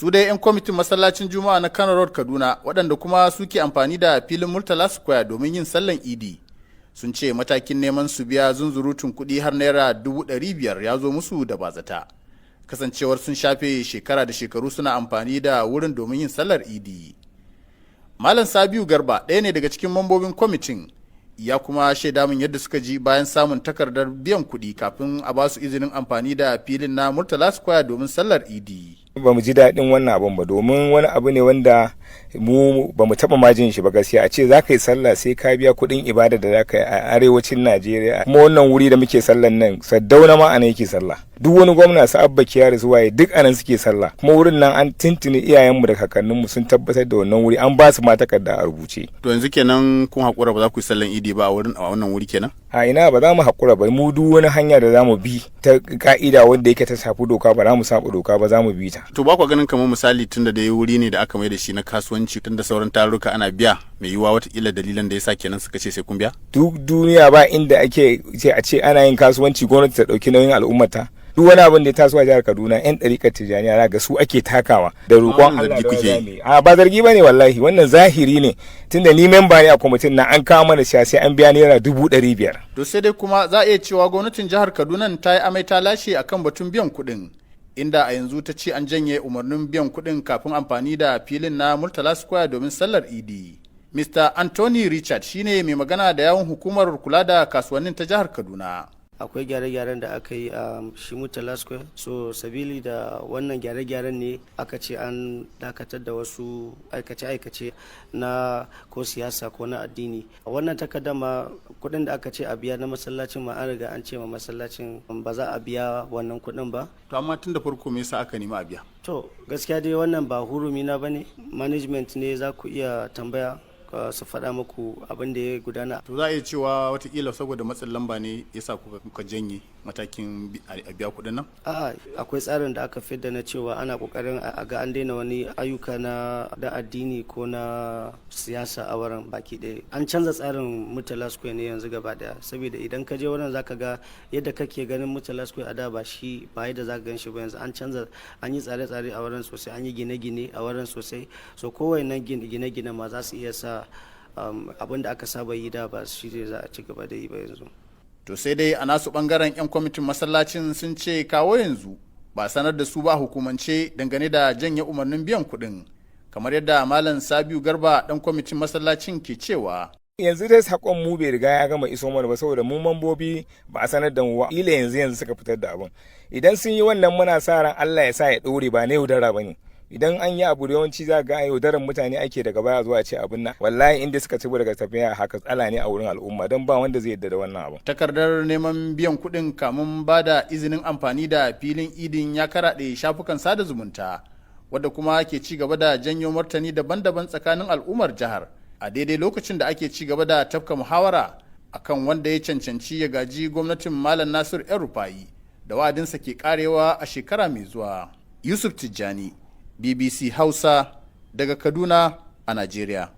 Su dai 'yan kwamitin masallacin Juma'a na Kano Road Kaduna, waɗanda kuma suke amfani da filin Murtala Square domin yin sallan Idi, sun ce matakin neman su biya zunzurutun kuɗi har naira 500,000 ya zo musu da bazata, kasancewar sun shafe shekara da shekaru suna amfani da wurin domin yin sallar Idi. Malam Sabiu Garba ɗaya ne daga cikin mambobin kwamitin, ya kuma shaida min yadda suka ji bayan samun takardar biyan kuɗi kafin a ba su izinin amfani da filin na Murtala Square domin sallar Idi. Ba mu ji daɗin wannan abun ba, domin wani abu ne wanda mu ba mu taɓa majin shi ba gaskiya, a ce za ka yi sallah sai ka biya kuɗin ibada da za ka yi a arewacin Najeriya. Kuma wannan wuri da muke sallan nan, Sardauna ma anan yake sallah, duk wani gwamna, su Abba Kyari, su waye, duk anan suke sallah. Kuma wurin nan an tuntuni iyayenmu da kakanninmu sun tabbatar da wannan wuri, an ba su ma takarda a rubuce. To, yanzu kenan kun haƙura, ba za ku yi sallan Idi ba a wurin, a wannan wuri kenan? A ina, ba za mu haƙura ba. Mu duk wani hanya da za mu bi ta ka'ida wanda yake ta shafi doka, ba za mu saba doka ba, za mu bi ta. To, ba ku ganin kamar misali, tunda da wuri ne da aka mai da shi na kasuwanci, tunda sauran tarurruka ana biya, mai yiwuwa watakila dalilan da yasa kenan suka ce sai kun biya? Duk duniya ba inda ake ce a ce ana yin kasuwanci, gwamnati ta ɗauki nauyin al'ummata. Duk wani abin da ya taso a jihar Kaduna, yan ɗariƙar Tijjaniya ga su ake takawa da roƙon Allah da kuke. A ba zargi bane wallahi, wannan zahiri ne, tunda ni memba ne a kwamitin na, an kawo mana cewa sai an biya naira 500,000. To, sai dai kuma za a iya cewa gwamnatin jihar Kaduna ta yi amai ta lashe akan batun biyan kuɗin, inda a yanzu ta ce an janye umarnin biyan kuɗin kafin amfani da filin na Murtala Square domin sallar Idi. Mr. Anthony Richard shine mai magana da yawun hukumar kula da kasuwannin ta jihar Kaduna. Akwai gyare-gyaren da aka yi a shi Murtala Square, so sabili da wannan gyare-gyaren ne aka ce an dakatar da wasu aikace-aikace na ko siyasa ko na addini. Wannan takardar ma, kudin da aka ce a biya na masallacin ma, an riga an ce ma masallacin ba za a biya wannan kudin ba. To, amma tun da farko me yasa aka nemi a biya? To, gaskiya dai wannan ba hurumi na bane, management ne za ku iya tambaya su faɗa muku abin da ya gudana. To, za a iya cewa watakila saboda matsin lamba ne yasa kuka janye matakin a biya kuɗin nan? A'a, akwai tsarin da aka fidda na cewa ana kokarin a ga an daina wani ayyuka na da addini ko na siyasa a wurin baki ɗaya. An canza tsarin Murtala Square ne yanzu gaba ɗaya, saboda idan ka je wurin zaka ga yadda kake ganin Murtala Square a da ba shi ba yadda zaka gan shi ba yanzu. An canza, an yi tsare-tsare a wurin sosai, an yi gine-gine a wurin sosai. So kowanne gine-gine ma za su iya sa abin da aka saba yi da ba shi ne za a ci gaba da yi ba yanzu. To, sai dai a nasu bangaren, 'yan kwamitin masallacin sun ce kawo yanzu ba sanar da su ba hukumance dangane da janye umarnin biyan kuɗin, kamar yadda Malam Sabiu Garba, dan kwamitin masallacin, ke cewa. Yanzu dai sakon mu bai riga ya gama iso mana ba, saboda mu mambobi ba a sanar da mu ba. Ila yanzu yanzu suka fitar da abin. Idan sun yi wannan, muna sa ran Allah ya sa ya ɗore, ba na yaudara ba ne. Idan an yi abu, yawanci za ga yaudaran mutane ake, daga baya zuwa ce abin nan. Wallahi inda suka ci daga tafiya haka, tsala ne a wurin al'umma, don ba wanda zai yarda da wannan abu. Takardar neman biyan kuɗin kamun ba da izinin amfani da filin Idin ya karaɗe shafukan sada zumunta, wadda kuma ke ci gaba da janyo martani daban-daban tsakanin al'ummar jihar, a daidai lokacin da ake ci gaba da tafka muhawara akan wanda ya cancanci ya gaji gwamnatin Malam Nasir El Rufa'i da wa'adinsa ke karewa a shekara mai zuwa. Yusuf Tijjani, BBC Hausa, daga Kaduna a Najeriya.